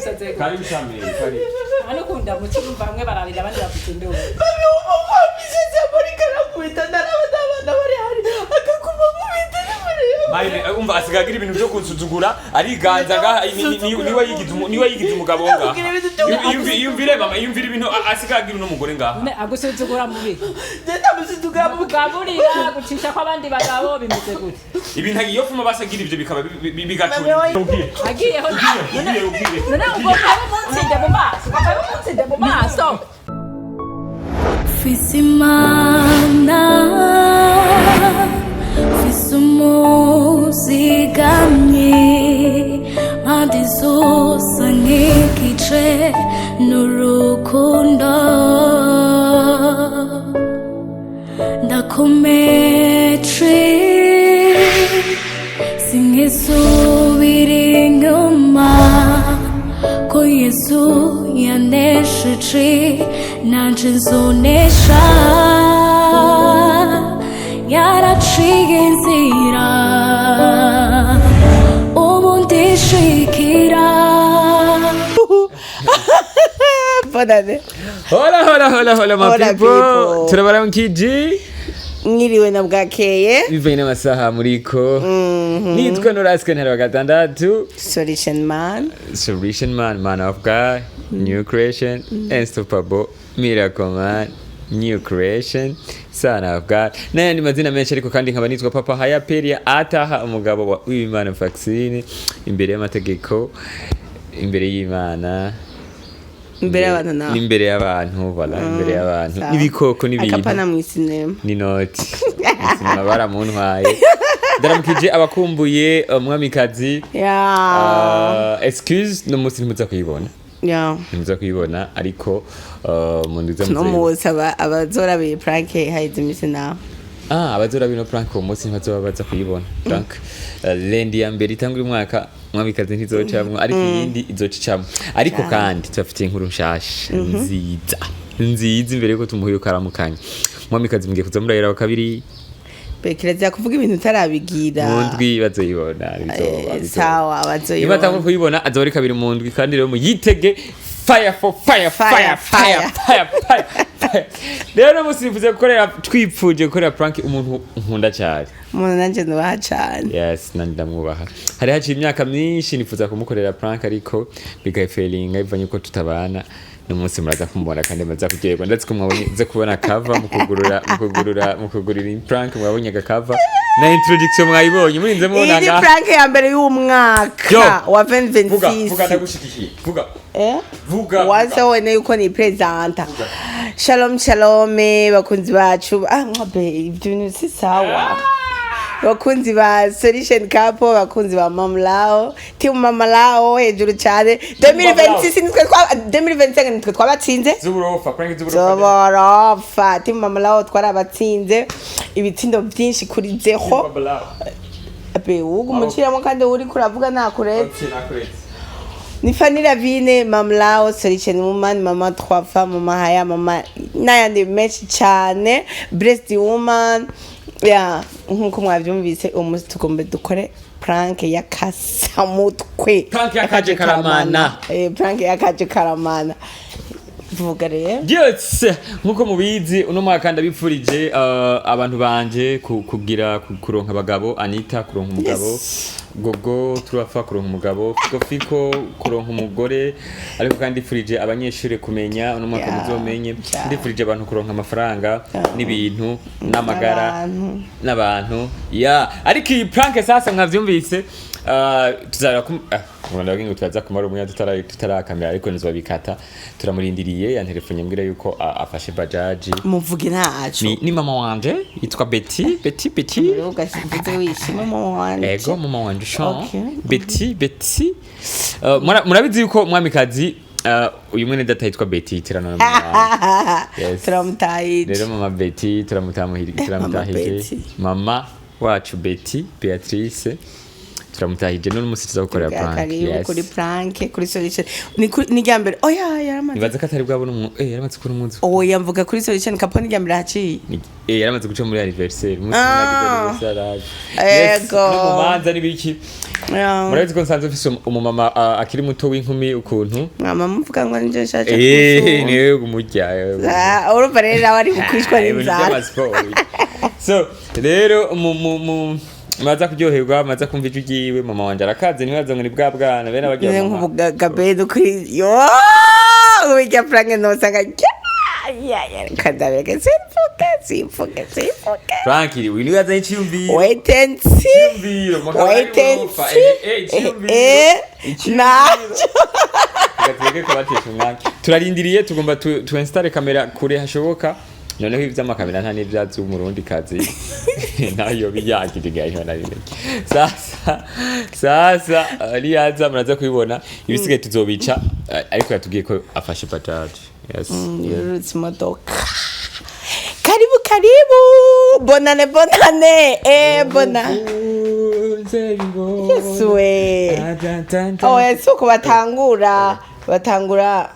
Usaze. Karibu shamiri, karibu. Hano ukunda muci, urumva bamwe bararira, abandi bafite induru. Misatsi ya karakubita, ndarabona abana bari hari akaguma mubita n'umureba. Marine, umva, asigaye agira ibintu byo kunsuzugura, ariganza ngaha, niwe yigize umugabo ngaha. Ndakubwira ibintu byo Yumvire mama, yumvire ibintu asigaye agira uno mugore ngaha. None agusuzugura mubi? Ngenda musuzugura mu Kugaburira, gucisha kw'abandi bagabo, bimeze gute? Ibintu iyo fuma basagira ivyo bikaba bigatura. Mama. Ubwire. Agiyeho. Ubwire, ubwire. None ugomba umunsinde mu maso, ugomba umunsinde mu maso. Mfise Imana, mfise umuzigamyi, mpande zose nk'igice n'urukundo, ndakomeje, sinkisubira inyuma, ko Yesu yanesheje, nanje nzonesha, yaraciye inzira, ubu ndishikira. Bonane. Hola, hola, hola, hola, my Hola, people. people. Turabaramukije. Mwiriwe na bwakeye. Bivanye n'amasaha muriko. Nitwa Noraske Ntara wa gatandatu. Solution man. Solution man, man of God, new creation, unstoppable, miracle man, new creation, son of God, n'ayandi mazina menshi. Ariko kandi nkaba nitwa Papa Hayaperia, ataha umugabo wa Uwimana Vaccine imbere y'amategeko, imbere y'Imana, imbere y'abantu nawe. N'imbere y'abantu, voilà, imbere y'abantu, Sawa. n'ibikoko n'ibintu. Akapana mu isinema. N'inoti sinema baramuntwaye. Ndaramukije abakumbuye umwamikazi. Ya. Excuse, no munsi ntimuza kuyibona. Ya. Ntimuza kuyibona, ariko mu ndwi No munsi abazorabiye prank hahize iminsi nawe. Ah, abazora bino prank uwo munsi ntibazoba baza kuyibona. Donc lundi ya mbere itangura umwaka, umwamikazi ntizocamwo, ariko iyindi izoca icamwo. Ariko kandi tubafitiye inkuru nshasha nziza nziza. Imbere yuko tumuha ukaramukanya, umwamikazi mugiye kuza murahera wa kabiri. Kirazira kuvuga ibintu utarabigira. Mu ndwi bazoyibona, bizoba bizoba. Sawa. Niba Bazoyibona. atangwa kuyibona, azoba ari kabiri mu ndwi. Kandi rero muyitege fire for fire. Fire, fire, fire, fire, fire, fire. Rero musi nifuze gukorera, twipfuje gukorera prank umuntu nkunda cyane. Umuntu nanjye nubaha cyane. Yes, nanjye ndamwubaha. Hari haciye imyaka myinshi nifuza kumukorera prank, ariko bigafailinga bivanye uko tutabana. N'umunsi muraza kumubona kandi muraza kuryoherwa. Ndetse ko mwabonye ze kubona cover mu kugurura iyi prank, mwabonye agakava na introduction, mwayibonye murinze Iyi mubona ni ngaha. prank ya mbere y'umwaka Yo. wa Vuga, vuga. 2026. Ndagushigikiye, vuga. Eh? Vuga. Waza wene yuko ni presenta. Shalom, shalom, bakunzi bacu. Ah, mwabe, ibyo bintu si sawa. Bakunzi ba Solution Couple, bakunzi ba Mama Lao, team Mama Lao hejuru cyane. 2026 nitwe twa 2025 nitwe twabatsinze. Z'uburofa, prank z'uburofa. Z'uburofa. Team Mama Lao twarabatsinze ibitsindo byinshi kuri 0. Abe ugu umuciramo kandi uri kuravuga nakuretse. Ni Fanny Lavine, Mama Lao, Solution Woman, Mama Trois Femmes, Mama Haya, Mama n'ayandi menshi cyane, Blessed Woman. Ya, nkuko mwabyumvise, uyu munsi tugomba dukore prank ya kasamutwe. Prank ya Kaje Karamana. Eh, prank ya Kaje Karamana. Vuga rero. Yes, nkuko mubizi, uno mwaka ndabipfurije abantu banje kugira kuronka abagabo: Anita kuronka umugabo, Gogo Turafa kuronka umugabo, Fiko Fiko kuronka umugore. Ariko kandi ndifurije abanyeshuri kumenya uno mwaka, muzomenye. Ndifurije abantu kuronka amafaranga n'ibintu n'amagara N'abantu. N'abantu, ya. Ariko iyi prank sasa mwavyumvise, tuzara kum ah, ngo turaza kumara umwanya tutarakamera, ariko nizobikata. Turamurindiriye, yantelefone mbwira yuko afashe bajaji. Muvuge ntaco. Ni mama wanje yitwa Betty, Betty, Betty. Ugasize wishima mama wanje. Ego, mama wanje Sean. Okay. Betty, Betty. Murabizi yuko mwamikazi, uyu mwene data yitwa Betty, tirano na mama wanje. Yes. Turamutahije. Rero mama Betty turamutahije. Mama Betty. Mama wacu Betty Beatrice. Turamutahije none umunsi tuza gukorera prank. Karibu Yes. kuri prank kuri solution. Ni kuri ni rya mbere. Oya, yaramaze. Nibaza ko atari bwabona umu yaramaze kubona umwuzu. Oya, mvuga kuri solution kapo ni rya mbere haciye. Yaramaze guca muri anniversaire umunsi Ah. nagize anniversaire araje. Yes, Ego. no mu manza n'ibiki. Murabizi ko nsanzwe mfise umumama akiri muto w'inkumi ukuntu. Mwama muvuga ngo nje nshaje. Niwe umurya. Ah, urumva rero nawe ari bukwishwa Ibintu n'inzara. by'amasiporo. So rero mu maza kuryoherwa, maza kumva ijwi ryiwe. Mama wanje arakaze, ntibaza ngo ni bwa bwana bene abagira Meze mama. nk'ubugabedi kuri yo bijya prank nosanga ya ya kadabeke simfuke simfuke simfuke. Frank iri niwe yazanye iciyumviro. Wait and see. Iciyumviro, mugabo Wait ari and urufa. see. Iciyumviro. Iciyumviro. Nacyo. Reka tureke kubatesha umwanya, turarindiriye, tugomba tu installe kamera kure hashoboka. Noneho ivy'amakamera nta n'ivyazi w'umurundi kazi nayo bijyagirigayo nabimenye. Sasa niyaza muraza kubibona, ibisigaye tuzobica. Ariko yatubwiye ko afashe bajaji. Yes. Yororotse imodoka. Karibu karibu, bonane bonane, bona. Yesu we. Oya, si uko batangura batangura.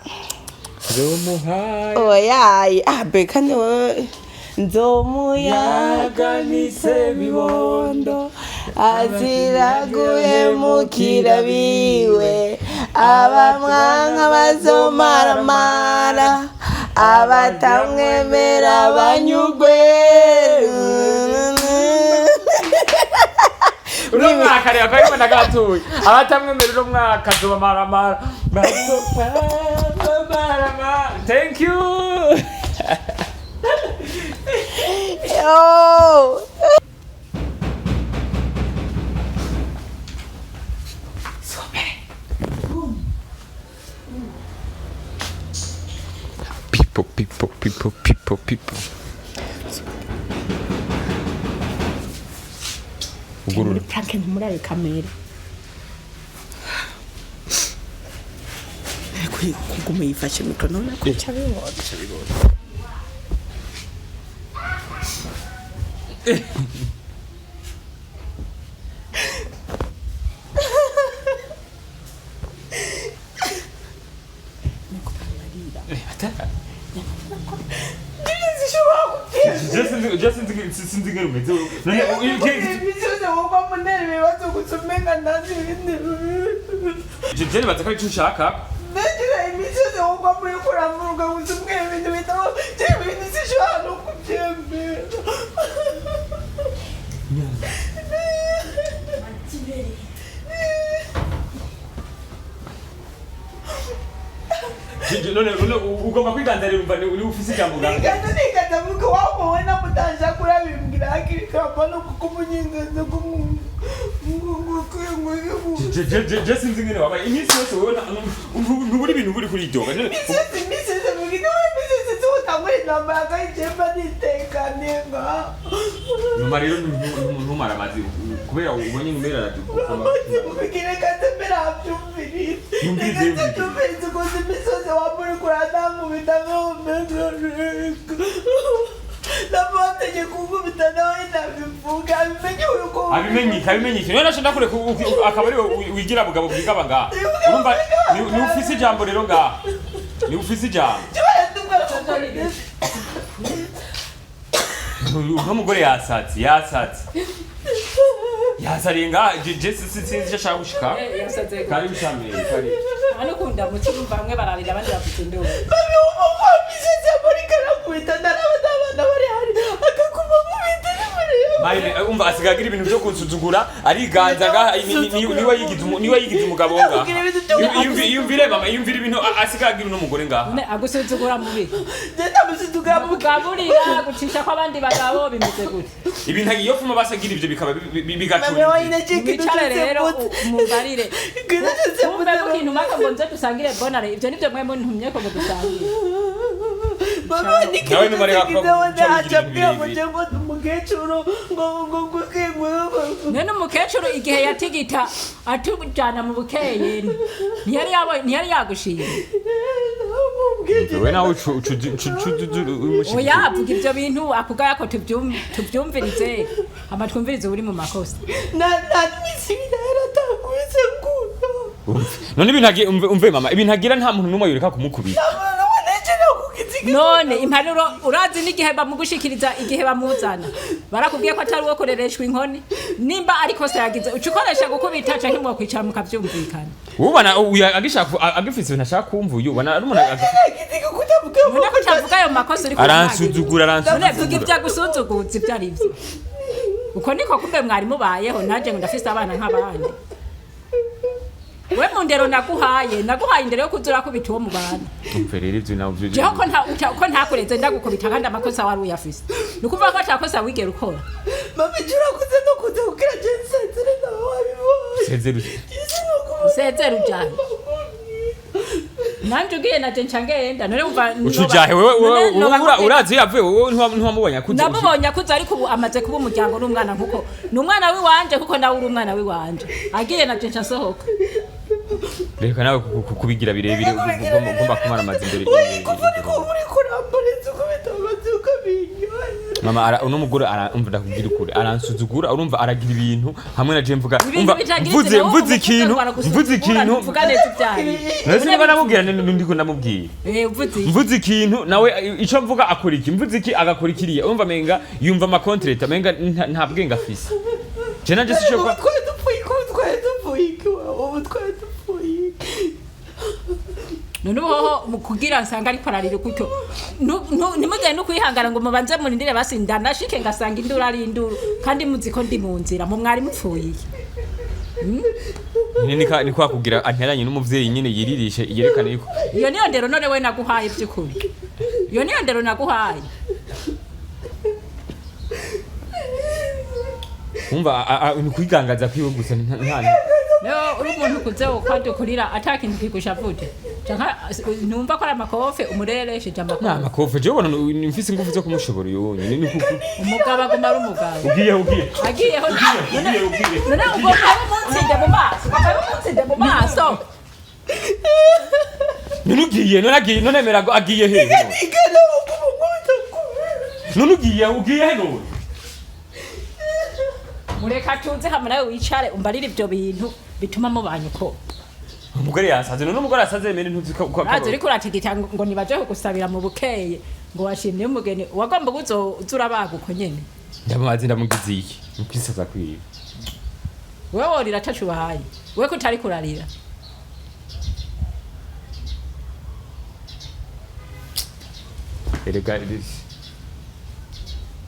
Oya, ah be kandi wowe nzomuyaganise bibondo azira guhemukira biwe abamwanka bazomaramara abatamwemera banyugwe. Uno mwaka rero akabibona gatuye abatamwemera, uno mwaka zobamaramara, bazomaramara. Thank you. Yo. People, people, people, people, people. Ugurura. Prank ntimurabe kamera. Kuguma yifashe mikoro none ko aca abibona. Sinzi ingene umeze none. Imisozi wumva munera ibibazo gusa umenga ntazi ibindi. Je nibaza ko ari ico ushaka. Ndagira imisozi wumva muri kuramuruka gusa umbwira ibintu bitaba je ibintu sinshobora no kubyemera. None ugomba kwiganza rero, umva ni ufise ijambo ngaho. Niganda niganda muko wamuwe namutasha kurabimbwira hakiri kare no kukumunyengaza. Je sinzi ingene wabaye iminsi yose wowe ntubura ibintu buri kuridoga. Imisozi imisozi mugira imisozi tuwutangura intambara akayijemba nitekaniye ngaho. Nyuma rero ntumara amazi kubera ubonye numera. Amazi mubigire kandi mbere abyumvirize. Yumvirize, Reka yumvirize. tubyumvirize ukuntu imisozi wamuri kuranankubita nk'umenga n'amategeko kunkubita nawe ntabivuga abimenye uko. Abimenye abimenye iki? None nashaka kureka akaba ari wigira bugabo bwigaba ngaha. Urumva ni ufise ijambo rero ngaha, ni ufise ijambo. Uno mugore yasatse yasatse yasariye ngaha. Je sinzi icyo ashaka gushika. Yasaze. Kari bushameye kari. Hano kunda mu cyumba bamwe bararira abandi bafite induru. Imisozi muri karakubita ndaraba n'abana bari hari akaguma nkubita n'umuriro. Marine, umva asigaye agira ibintu byo kunsuzugura, ariganza ngaha. Niwe yigize umugabo ngaha. Kugira ibintu byo Iyumvire mama, iyumvire ibintu asigaye agira uno mugore ngaha. None agusuzugura mubi? Ngenda musuzugura mu Kugaburira gucisha kw'abandi bagabo bimeze gute? Ibintu iyo fuma basagira ibyo bikaba Mami bigatura. wanyine ikintu Mwicare cyose rero mvuze. mubarire. Ikintu cyose Mwumve mvuze. ko ikintu maka ngo nze dusangire bonare, ibyo nibyo mwe muntumye ko ngo dusangire. Mama ni Nawe numareka ikintu ko cyose guca aca wigira abwira ibintu ngo ngo umukecuru ngo ngo None umukecuru igihe yatigita atujana mu bukeye ntiyari yabo ntiyari yagushiye? We nawe Oya, avuga ibyo bintu akugaya ko tubyumvirize, ama twumvirize uri mu makosa. Na na misi birera. Umve. None ibintu umve mama, ibintu agira nta muntu n'umwe yoreka kumukubita. None impanuro urazi n'igihe bamugushikiriza, igihe bamuzana barakubwiye ko atari uwo kurereshwa inkoni. Nimba ariko se yagize, uca ukoresha gukubita canke mwokwicara mukavyumvikana? Ubona uyu agishaka, agifise ibintu ashaka kumva, uyu ubona ari umuntu None ko utavuga ayo makosa uriko? Aransuzugura. None vuga. Aransuzugura. Ibyo agusuzuguza ibyo ari byo, uko niko kumbe mwari mubayeho. Nanjye ngo ndafise abana nk'abandi. We mu ndero naguhaye indero yo kuza urakubita uwo mubana. Umve rero, ivyo nawe byo Jeho ko nta ko ntakureze ndagukubita, kandi amakosa wari uyafise, ni ukuvuga ko atakosa wigera ukora. Mama, icyo urakoze no kuza kugira je nsezere nawe wabibonye. Sezere. Usezere ujane, nanje ugiye naje nca ngenda. None wumva Uca ujahe wewe? Wewe urazi iyo yavuye, wowe ntiwamubonye akuze? Namubonye akuze, ariko ubu amaze kuba umuryango n'umwana, nkuko ni umwana w'iwanje, kuko nawe uri umwana w'iwanje. Agiye naje nca nsohoka. Reka nawe kubigira birebire, ugomba kumara amazi imbere. Kuva uriko uriko uramboreza ukubita amazi ukabiryohera. Mama, uno mugore umva, ndakubwira ukuri, aransuzugura. Urumva aragira ibintu hamwe na je mvuga. Ibintu Umva, bitagira mvuze izina, wowe mvuze umuvuga ikintu ngo aragusuzugura, mvuze ikintu. ntuvuga neza ibyayo. None niba namubwira, ndiko ndamubwira. Eh, uvuze iki? Mvuze ikintu nawe ico mvuga akora iki, mvuze iki agakora ikiriya. Urumva menga yumva ama contre menga nta bwenge afise. Je nanje Ubu sishoka. twari dupfuye iki? Ubu twari dupfuye iki? Ubu twari dupfuye iki? None ubu hoho mu kugira nsanga ariko ararira gutyo, ntimugende no kwihangana ngo mubanze murindire basi ndanashike, ngasanga induru ari induru, kandi muzi ko ndi mu nzira, mu mwari mupfuye iki? Nyine ni kwa kugira anteranye n'umuvyeyi nyine, yiririshe yerekane yuko Iyo niyo ndero none we naguhaye? By'ukuri iyo niyo ndero naguhaye? Umva, ni kwigangaza kwiwe gusa, nta Leo uri umuntu ukuze wokwandi ukurira ata kintu kigushavuje, canka ntumva ko ari amakofe umureresheje? Nta Amakofe. Makofe jewe ubona mfise ingufu zo kumushobora uyu nyine ni kuko Umugabo aguma ari umugabo. Ugiye, ugiye. Agiyeho none? Ugiye. None ugomba umunsinde mu maso, ugomba umunsinde mu maso. None ugiye, none agiye, none emera ngo agiye hehe none? Igana ukubita kubera. None ugiye, ugiye he none? Mureka tuze hamwe nawe wicare umbarire ibyo bintu bituma mubanye uko. Umugore yasaze. None umugore yasaze mere ntuzi ko Urazi uriko uratigita ngo nibaje kugusabira mu bukeye, ngo washimye umugeni wagomba kuzo urabaga uko nyene. Ndamubaze, ndamugize iki mukwisaza kwiwe? Wewe worira atacu ubahaye, we ko utari kurarira. Erega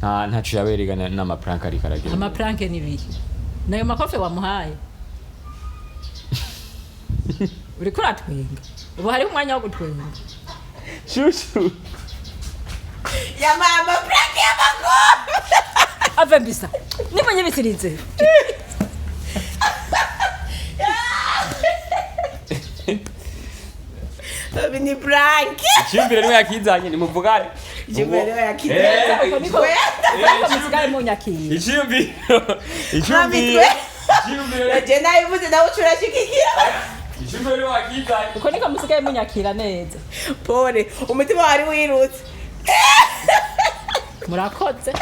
nta ntaco yaberega n'ama prank ariko aragira. Ama prank ni bihe nayo makofe wamuhaye? Uriko uratwenga, ubu hariho umwanya wo gutwenga. Shushu. Yama ama prank y'amakofe. Ave mbisa nimunyibisirize. Babi, ni prank. Icyumvire niwe yakizanye, nimuvugane. Icyumvire niwe yakizanye. Uko niko ariko musigaye munyakira. Icyumviro. Mami, Icyumviro. twe. Icyumviro. Je nabivuze nawe ucurashigikira. Icyumviro niwe wakizanye. Uko niko musigaye munyakira neza. Pole, umutima wari wirutse. Murakoze,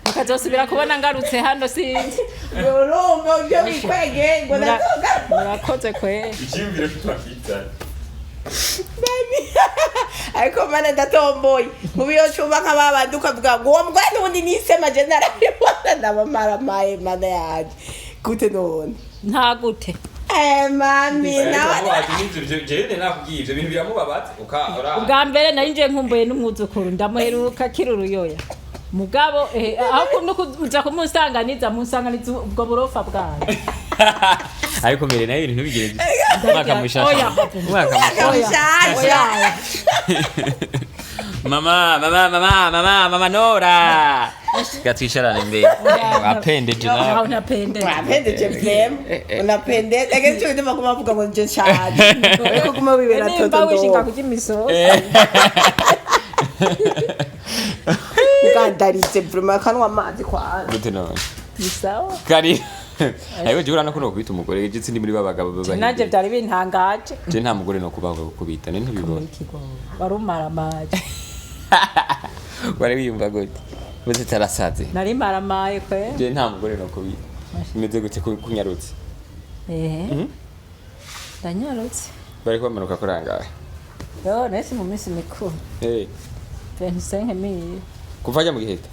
mukazosubira kubona ngarutse hano sinzi. Urumva ibyo bikwegeye ngo ndazoga. Murakoze kwe. Icyumviro kitwakizanye. Mami. Ariko mana, ndatomboye mu biyo cuma nka babandi ukavuga ngo uwo mugore n'ubundi nisema, je narabibona, ndabamaramaye. Mana yanje, gute none? Nta gute. Eh, mami, nawe. Jewe nakubwiye ivyo bintu biramubabaza uka Ubwa mbere nari nje nkumbuye n'umwuzukuru, ndamuheruka akiri uruyoya. Mugabo aho no kuza kumusanganiza, musanganiza ubwo burofa bwanyu. Ariko mbere nayo ibintu ntibigire umwaka mushasha. Oya. Umwaka mushasha. Mushasha. Mama, mama, mama, mama, mama Nora, gatwicarane imbere apendeje Aho nawe. napendeza. Unapendeje vrema, unapendeza. Lakini cyo gituma kuma bavuga ngo nje nshaje, ariko kuma wibera Nimba toto. wishinga Ndo kurya imisozi. Ugandaritse vrema kanwa amazi kwa Gute none? Ni sawa. Kari ariko jewe urabona ko nokubita umugore, je sindi muri babagabo. Nanjye byari bintangaje. Je nta mugore no kubaho gukubita ne ntibibona. Wari umaramaje. Wari wiyumva gute bose tarasaze? Nari maramaye kwe. Je nta mugore no kubita. Imeze gute kunyarutse? Eh. Ndanyarutse. Bariko bamanuka kurangaye. Yo, nahise mu minsi mikuru. Eh, 25 mille. Kuva ajya mu giheta.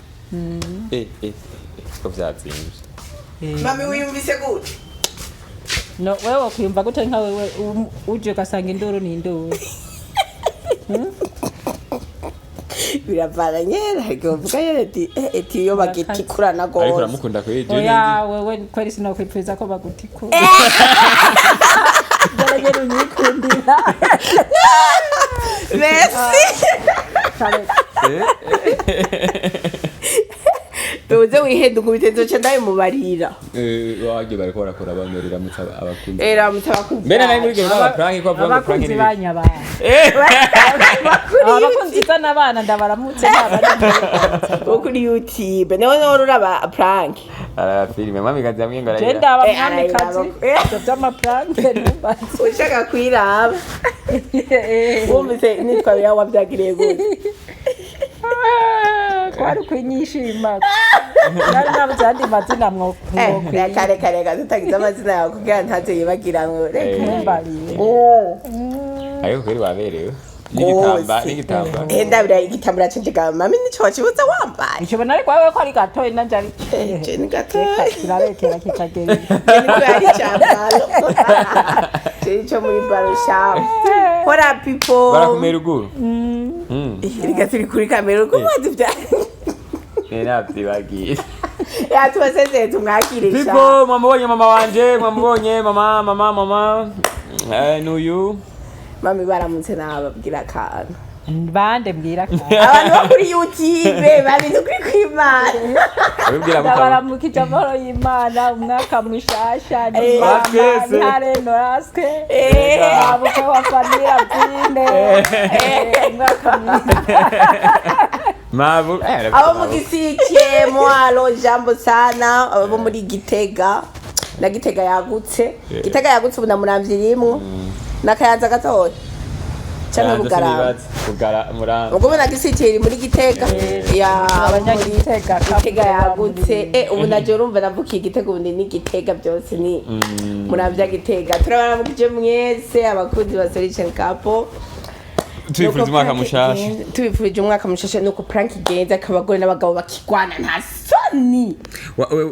Eh, eh, ko vyazimvye. Mami, wiyumvise gute? No, wewe wakwiyumva gute nka wewe uje ugasanga induru ni induru? Biravana nyene, hari igihe uvuga nyene ati eh, eti iyo bagitikurana Ariko gose. uramukunda kweri je? Oya, wewe kweri sinokwipfuza ko bagutikura. Dore nyene unyikundira. Merci. Kare. Tuze wihenda ukubite, nzoca ndabimubarira. Eh, wagiye bariko barakora bamerera mutsa abakunzi. Era mutabakunzi. Mbere nari muri gero prank ko avuga ngo prank Abakunzi ni banyabana. Abakunzi n'abana ndabaramutse n'abana. Bo kuri YouTube nawe nawe uraba prank? Ara filime mami kazi yambwiye ngo Je arayira. ndaba Eh, mwamikazi. arayiraba. Ivyo vy'amaprank numbaze. Ushaka kwiraba wumvise nitwa bira wabyagiriye gute? Kwari ukwinyishima, nari nabuze ayandi mazina. Eh, reka reka reka, tutagize amazina yawe kugira ntaze yibagiranwe, reka. Mwokwumbariye. Ariko kweri waberewe. N'igitamba n'igitamba. Eh, ndabira igitambara canje ga mami, nico wakibuze wambaye. Ikibona ariko wewe ko ari gatoyi nanje ari Eh, je ni gatoyi. Kirarekera kikagera. Niko yari cyambaro je cyo muri baro shop. What up, people? Barakumera uguru. Reka, turi kuri kamera uko mazi bya. Eh, navyibagiye. Ya, tubasezeye, tumwakire sha. People, mwamubonye mama wanje, mwamubonye mama mama mama. Eh, n'uyu. Mami, baramutse nababwira akantu. Bande mbwira ka. Abantu bo kuri YouTube babizi ukuri kw'Imana. Abibwira mutama. Ndabaramukije, amahoro y'Imana, umwaka mushasha ni Eh. mama. Twese. Ntare Noraske. Eh. Abukwe wa Famira Bine. Umwaka mwiza. Mabu. Eh, Abo mu Gisike, mwalo jambo sana, abo muri Gitega na Gitega yagutse. Yeah. Gitega yagutse ubu namuramvye rimwe n'Akayanza gatoya canke Bugarama. Bugara Muramvya. Ubwo na Gisike iri muri Gitega ya abo muri Abanyagitega. Gitega yagutse. Eh, ubu naje urumva navukiye Gitega, ubu ndi ni Gitega, byose ni Muramvya Gitega. Turabaramukije mwese abakunzi ba Solution Couple. Tubifuriza umwaka mushasha. Tubifurije umwaka mushasha. Nuko prank igenza, akabagore n'abagabo bakigwana nta soni.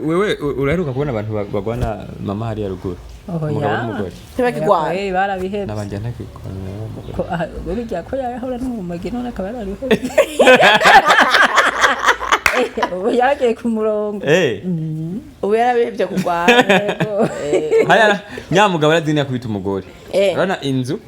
Wewe uraheruka kubona abantu bagwana mama hariya ruguru? Umugabo n'umugore. Ntibakigwana. Eh, barabihevye. Nabanje ntakigwana. Ko ah, burya ko yahora n'umumogi, none akaba yarabihevye. Eh, ubu yaragiye ku murongo. Eh, Ubu yarabihevye kugwana. hariya nyamugabo arazini yakubita umugore. Eh. Urabona inzu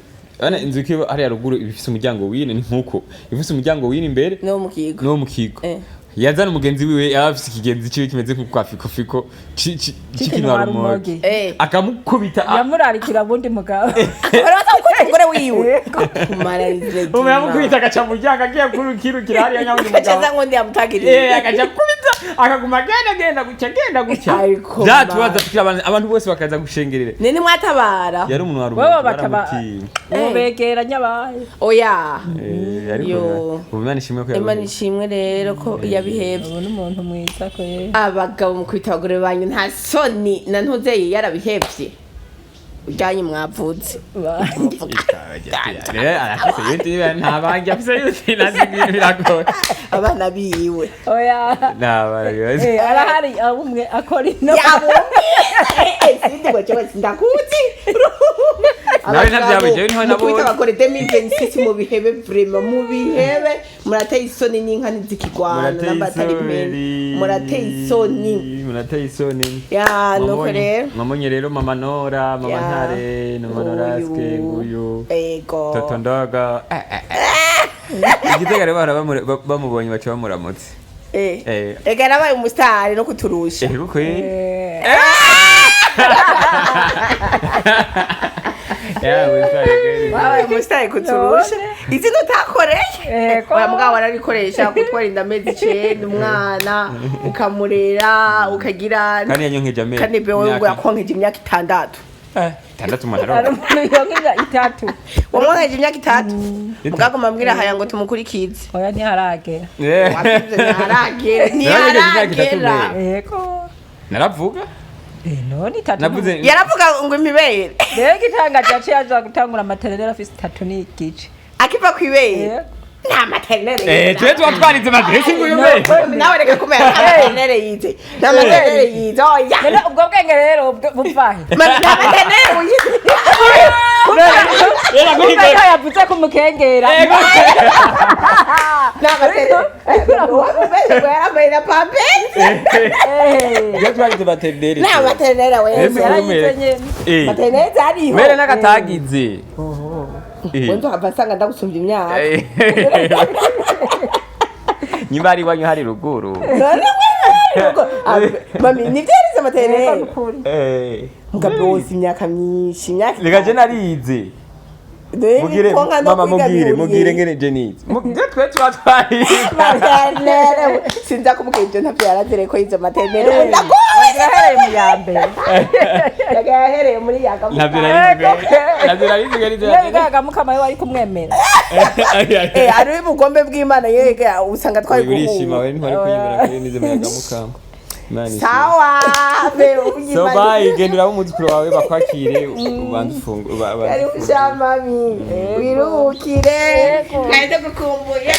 ikiba hariya ruguru ifise umuryango w'ine, ni nkuko ifise umuryango w'ine imbere. No mu kigo. No mu kigo. Eh. Yazana umugenzi wiwe yaba afise ikigenzi ciwe kimeze nko kwa fiko fiko cikinwa rumogi. Eh. Akamukubita Yamurarikira bundi mugabo. Baraza gukubita umugore wiwe kumara. Umwe yamukubita agaca mu muryango agiye kurukirukira hariya nyawundi mugabo. Gacaza ngo ndiyamutagirire. Eh, agaca kubita akaguma agenda agenda gutya agenda gutya. Ariko Byatubaza kugira abantu bose bakaza gushengerera. Nene mwatabara. Yari umuntu wa Wewe rumogi, bakaba baramutinya. ubegera nyabaye. Oya. Eh, ariko Yo. ubu Imana ishimwe ko Imana yabihevye. ishimwe rero ko yabihevye. Ubu ni umuntu mwiza ko ye. Abagabo mukubita abagore banyu nta soni, na ntuzeye yarabihevye ujyanye mwavutse. Rero arafise yuti nta bangi afise yuti nazi ibintu biragoye. Abana biwe. Oya. Nta bangi. Eh, arahari umwe akora ino. Sindi ngo jewe sindakuzi. Nawe ntavyabije, jewe niho nabonye. Mukubita abagore 2026 mu bihebe, vraiment mu bihebe, murateye isoni n'inka ntizikigwana n'abatari mene, murateye isoni. Murateye isoni. Ya, nuko rero. Mwabonye rero mama Nora, mama Ya. Ntare, mama Noraske nguyu. Ego. Toto Ndoga. Eh, eh, eh. Igitega rero bahora bamubonye baca bamuramutse. Eh. Eh. Ega nabaye umusitari no kuturusha. Eh, kuko Eh, ya musitari kweli. Wabaye umusitari kuturusha izina utakoreye. Ego. Oya, mugabo wararikoresha gutwara inda amezi 9, umwana ukamurera ukagira. Kandi yanyonkeje amezi. Kandi bewe ngo yakonkeje imyaka 6. Eh, 6 umuntu hari aronka. umuntu yonka 3. Wamwonkeje imyaka 3, mugabo mambwira haya ngo tumukurikize. Oya, ntiharagera. Eh. Wabivuze, ntiharagera. Naronkeje imyaka 3 Ntiharagera. mbere. Ego. Naravuga. Eh, none itatu Navuze Yaravuga ngo imibere. Rero igitangaje, yaciye aza gutangura maternelle afise 3 n'igice. Akiva kwibere. Yego. Nta maternelle. Eh, twe tuba twarize madresi ngo uyumere. Nawe reka kumera, nta maternelle yize, nta maternelle yize, oya. None ubwo bwenge rero buvahe? Nta maternelle yize. Rero Kumva ko yavuze kumukengera. Nta maternelle, wamubeshe ngo yarambaye na pampers. Eh. Twe twarize maternelle. Nta maternelle Ese wese. Yarayize nyene. Eh. Maternelle zariho. Mere n'akatagize. Eh. Wenzo hava nsanga ndagusumbya imyaka. Nyimba ari iwanyu hari ruguru. None wewe mami, nivyo yarize maternelle. Eh. Mugabo wose imyaka myinshi, imyaka Reka je narize. Mugire konka no mama kwiga mugire bihuriye. mugire ngene je nize. Mugire twe tuba twarize. Maternelle sinza kumubwira ibyo, ntavyo yarazire ko yize maternelle, ndagowe. Yahereye mu ya mbere. Yahereye muri yaga. Ntabyo narize. Ntabyo narize ngene. Iyo bigaga mukama we wari kumwemera. Eh, ari ubugombe bw'Imana yege, usanga twari Urishima guhura. we ntwari kwiyemera kuri nize muyaga mukama. Imana ishimwe. Sawa be. So bye, genda urabe umuzukuru wawe bakwakire, ubanze ufungu Karibu sha mami, wirukire, nari ndagukumbuye.